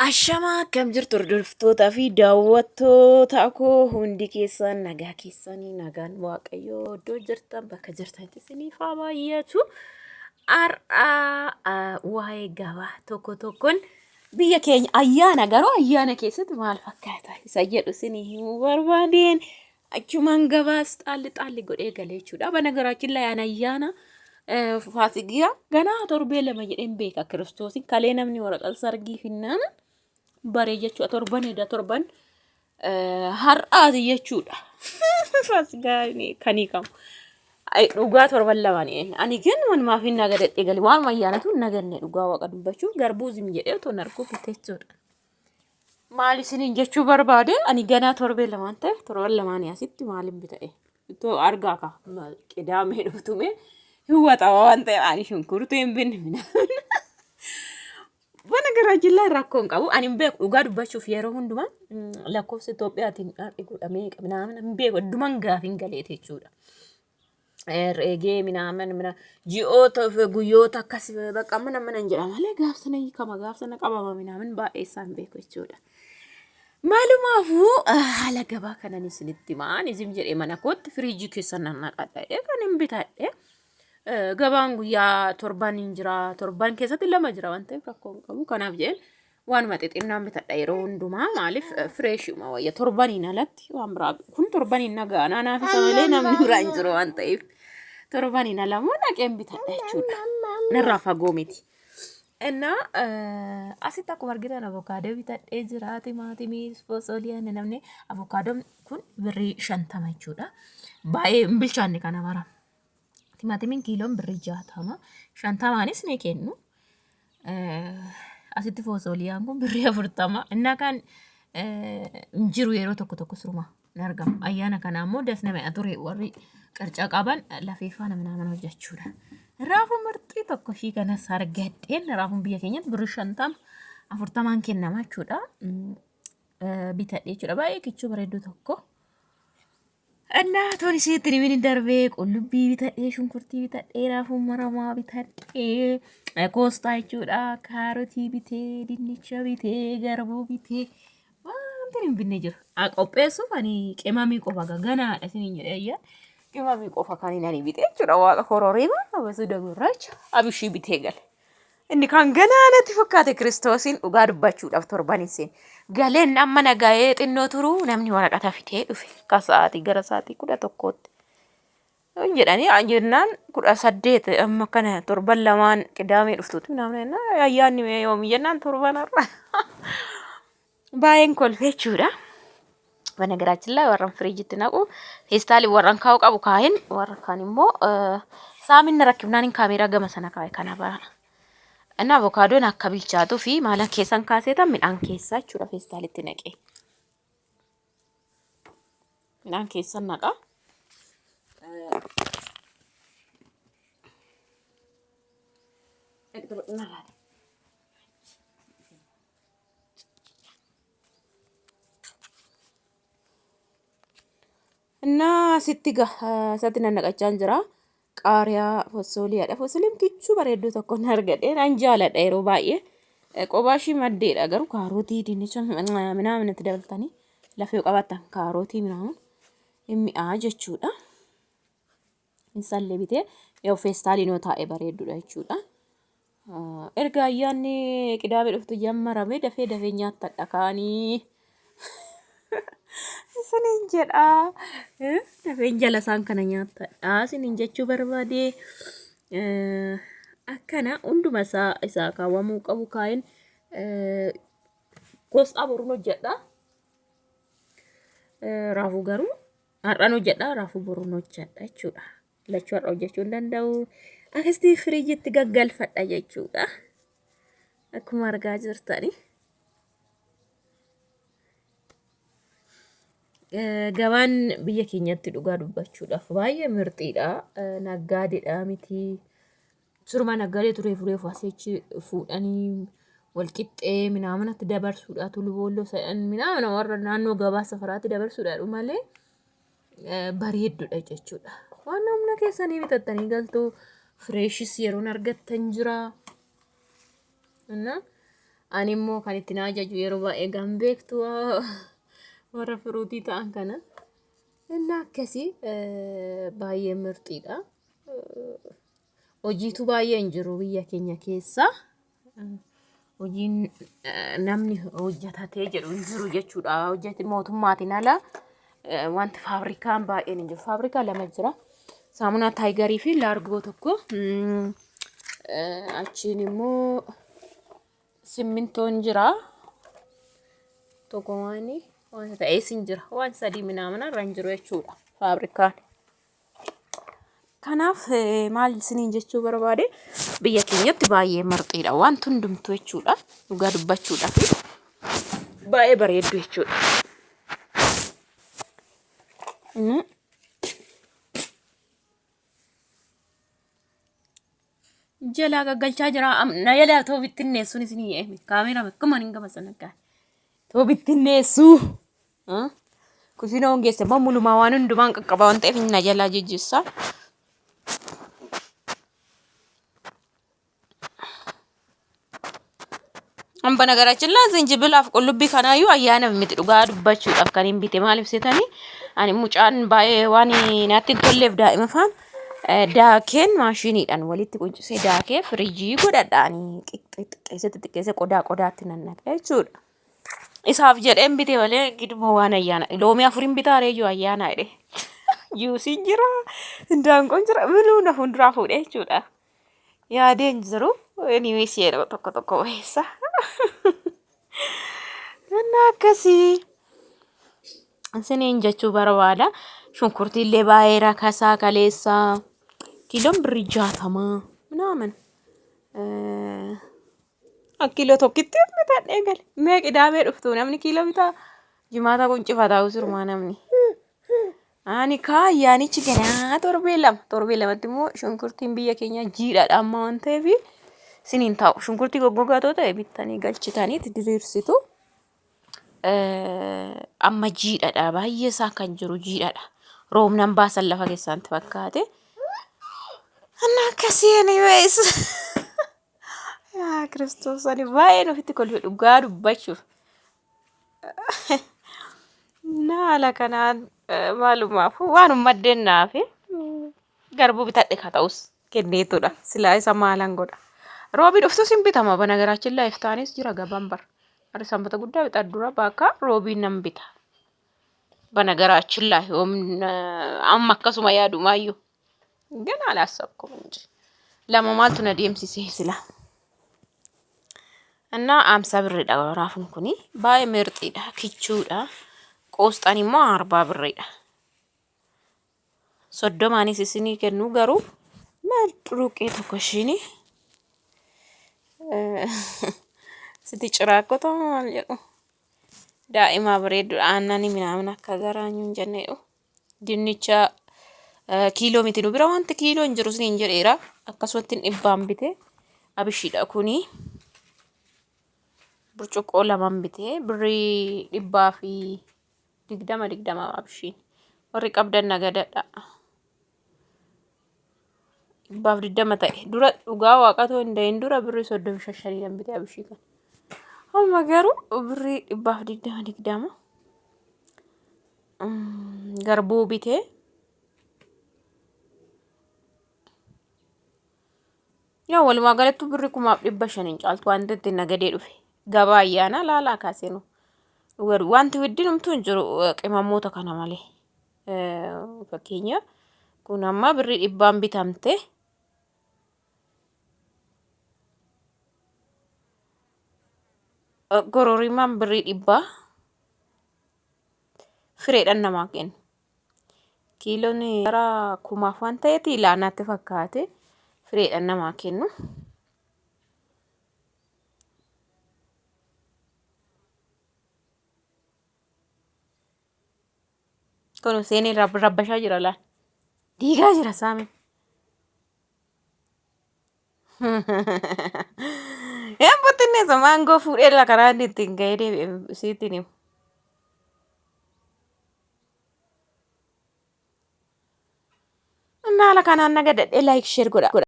Ashamaa akkam jirtu hordoftootaa fi daawwattoota koo hundi keessan nagaa keessanii nagaan waaqayyoo iddoo jirtan bakka jirtanitti isiniif haa baay'atu. Har'a waa'ee gabaa tokko tokkoon biyya keenya ayyaana garuu ayyaana keessatti maal fakkaata isa jedhu isinii himuu barbaadeen achumaan gabaas xaalli xaalli godhee galee jechuudha. Banagaraachin layaan ayyaana faasigiyaa ganaa torbee 2 jedheen beeka kiristoosin kalee namni waraqaa sargii finnaan baree jechuudha. Torban eda torban har'aati jechuudha. Faasigaa kan hiikamu. Dhugaa torban 2 ani gin wanumaaf hin nagadadhe gale waanuma ayyaanatu hin naganne dhugaa waaqa dubbachuuf garbuu zim jedhee otoo hin arguu bite jechuudha. Maal isiniin jechuu barbaade ani ganaa torbee lamaan ta'eef torban lamaanii asitti maalin bita'e itoo argaa ka qidaamee dhuftume hin waxaba waan ta'eef ani shunkurtii hin binne minaamin. Bana garaajillaa rakkoo hin qabu ani hin beeku dhugaa dubbachuuf yeroo hundumaa lakkoofsa Itoophiyaatiin har'i godhamee minaamin hin beeku hedduman gaafiin galeeti jechuudha. Herreegee minaamin mina ji'oota guyyoota akkas bakka mana mana hin jedha malee gaaf sana hiikama gaaf sana qabama minaamin baay'ee isaan beeku jechuudha. Maalumaafuu haala gabaa kanan isinitti himaa isin jedhee mana kootti firiijii keessa nan naqadha jedhee kan hin bitadhe. Gabaan guyyaa torban hin jira torban keessatti 2 jira waan ta'eef rakkoo hin qabu kanaaf jedheen Waanuma xixinnaan bitadha yeroo hundumaa maaliif fireeshuma wayya torbaniin alatti waan biraa kun torbaniin nagaa naanaaf isa malee namni biraa hin jiru waan ta'eef torbaniin ala immoo dhaqeen bitadha jechuudha. Narraa fagoo miti. Innaa asitti akkuma argitan avokaadoo bitadhee jira timaatimii fosoolii namni avokaadoon kun birrii 50 jechuudha. Baay'ee hin bilchaanne kana mara. Timaatimiin kiiloon birrii 60. 50nis ni kennu. Asitti foosooliyaan kun birrii 40. Innaa kaan hin jiru yeroo tokko tokko suruma hin argamu. Ayyaana kana ammoo das nama ture warri qirca qaban lafee faana minaaman hojjechuudha. Raafuu marxii tokko ishii kanas argadheen raafuun biyya keenyatti birrii 50 40n kennama jechuudha. Bitadhe jechuudha. Baay'ee kichuu bareedduu tokko. Innaa toon isheetti nimini darbee qullubbii bitadhee shunkurtii bitadhee raafuu maramaa bitadhee koostaa jechuudha kaarotii bitee dinnicha bitee garbuu bitee wanti hin binne jiru. Qopheessuuf ani qimamii qofa ganaadha isiniin jedhee ayyaa qimamii qofa kan hin ani bitee jechuudha waaqa kororiima abasuuda gurraacha abishii bitee gale. Inni kan ganaa natti fakkaate Kiristoosiin dhugaa dubbachuudhaaf torban hin seene. Galeen amma nagahee xinnoo turuu namni waraqata fidee dhufe akka sa'aatii gara sa'aatii 11tti. Hin jedhanii jennaan 18 amma kana torban lamaan qidaamee dhuftuutti namni ayyaanni mee yoomi jennaan torban har'a. Baay'een kolfe jechuudha. Banagaraachin laa warran firiijitti naqu feestaalii warran kaa'u qabu kaa'een warra kaan immoo saaminna rakkifnaan hin kaameeraa gama sana kaa'e kana barana. Inni avokaadoon akka bilchaatuu fi maala keessan kaaseetan midhaan keessaa jechuudha feestaalitti naqee. Midhaan keessan naqa. Innaa asitti isatti nannaqachaa jira. Qaariyaa fosooliyaadha. Fosooliin kichuu bareedduu tokko nan argadhe. Nan jaaladha yeroo baay'ee. Qobaa ishii maddeedha garuu kaarotii dinnicha minaamin itti dabaltanii lafee qabaattan kaarotii minaamin hin mi'aa jechuudha. Isaallee bitee yoo feestaaliin yoo taa'e bareedduudha jechuudha. Erga ayyaanni qidaamee dhuftu jammarame dafee dafee nyaattadha kaanii. Isiniin jedha. Dafeen jala isaan kana nyaattadha. Isiniin jechuu barbaade. Akkana hunduma isaa isaa kaawwamuu qabu kaa'een gosa boruun hojjedha. Raafuu garuu har'an hojjedha raafuu boruun hojjedha jechuudha. Lachuu har'a hojjechuu hin danda'u. Akkasitti firiijitti gaggalfadha jechuudha. Akkuma argaa jirtani. Gabaan biyya keenyatti dhugaa dubbachuudhaaf baay'ee mirxiidha. Naggaadeedha miti. Suruma naggaadee turee furee achi fuudhanii walqixxee minaaminatti dabarsuudha. Tullu boolloo sadhan minaamina warra naannoo gabaa safaraatti dabarsuudha malee bareeddudha jechuudha. Waan humna keessanii bitattanii galtu fireeshis yeroon argattan jira. Inna Ani immoo kan itti na ajaju yeroo baay'ee gan beektu warra firuutii ta'an kana. Inni akkasii baay'ee mirxiidha. Hojiitu baay'ee hin jiru biyya keenya keessa. Hojiin namni hojjetatee jedhu hin jiru jechuudha. Hojjeti mootummaatiin ala wanti faabrikaan baay'een hin jiru. Faabrikaa lama jira. Saamunaa taayigarii fi laargoo tokko. Achiin immoo simmintoon jira. Tokko waan wanta ta'ees hin jira. Waan sadii minaamina irra hin jiru jechuudha faabrikaan. Kanaaf maal isiniin jechuu barbaade biyya keenyatti baay'ee marxiidha wanti hundumtuu jechuudha. Dhugaa dubbachuudhaaf baay'ee bareeddu jechuudha. Jalaa gaggalchaa jira. Na jalaa too bittinneessuun isinii eeme. Kaameeraa akkuma hin gama sana gaa. Too bittinneessuu. Kushiina hongeesse immoo mulumaa waan hundumaan qaqqaba waan ta'eef na jalaa jijjissa. Amma nagaraachin laa zinjibilaaf qullubbii kanaayyuu ayyaana miti dhugaa dubbachuudhaaf kan hin bite maaliif seetanii ani mucaan baay'ee waan natti hin tolleef daa'ima faan daakeen maashiniidhaan walitti quncisee daakee firiijii godhadha ani xixiqqeessee xixiqqeessee qodaa qodaatti nan naqa jechuudha. Isaaf jedheen bite malee giduma waan ayyaana loomii afurin bitaa reeyyuu ayyaana jedhe. Juusiin jira, hindaanqoon jira, minuu na fuulduraa fuudhee jechuudha. Yaadee hin jiru. Anyways yeroo tokko tokko wayeessa. Inni akkasii. Isiniin jechuu barbaada. Shunkurtii illee baay'ee rakasaa kaleessaa. Kiiloon birrii 60 minaamin. Kiiloo tokkitti bitadhee gale. Mee qidaamee dhuftu namni kiiloo bitaa jimaata quncifataa usurumaa namni. Ani kaa ayyaanichi ganaa torbee lama torbee lamatti immoo shunkurtiin biyya keenya jiidhaadha amma waan ta'eef isiniin taa'u. Shunkurtii goggogaa too ta'e bittanii galchitanii itti diriirsitu. Amma jiidhaadha baay'ee isaa kan jiru jiidhaadha. Roobnan baasan lafa keessaatti fakkaate. Anna akkasii anyways. Yaa Kiristoos ani baay'een ofitti kolfe dhugaa dubbachuuf. Na haala kanaan maalumaaf waan maddeen naafi garbuu bitadhe ka ta'us kenneetudha. Silaa isa maalan godha. Roobii dhuftus hin bitama banagaraachin laa iftaanis jira gabaan bar. Ari sanbata guddaa bitaa dura bakka roobii nan bita. Banagaraachin laa yoom amma akkasuma yaadumaayyuu. Gana alaasabkum inji. Lama maaltu na deemsisee sila. Innaa 50 birriidha raafuun kuni. Baay'ee mirxiidha, kichuudha. Qoosxaan immoo 40 birriidha. 30-nis isinii kennu garuu ruqee tokko ishiini. Siti ciraakkota maal jedhu. Daa'imaa bareedduudha aannanii minaamin akka garaanyuu hin jenneedhu. Dinnicha kiiloo miti nu bira wanti kiiloo hin jiru isiniin jedheera. Akkasumatti dhibbaan bite. Abishiidha kuni. Burcuqqoo laman bite. Birrii 120 20 abishiin. Warri qabdan nagadadha. 120 ta'e. Dura dhugaa waaqatoo hin ta'in dura birrii 35 nan bite abishii kana. Amma garuu birrii 120 20. Garbuu bitee yaa walumaa galatti birri 1500 hin caaltu wanti ittiin nagadee dhufe gabaa ayyaanaa laalaa kaasenu wanti widdinumtuu hin jiru qimamoota kana malee fakkeenya kun amma birrii 100n bitamte gororimaan birrii 100 fireedhaan namaa kennu. Kiiloon gara kumaaf waan ta'eeti ilaanaatti fakkaate fireedhaan namaa kennu. Kun seenee rabbashaa jira laal. Diigaa jira saameen. Hin buttinneessa maangoo fuudhee la karaa inni ittiin ga'ee deebi'e siittiin himu. Inni haala kanaan nagadadhee like share godha.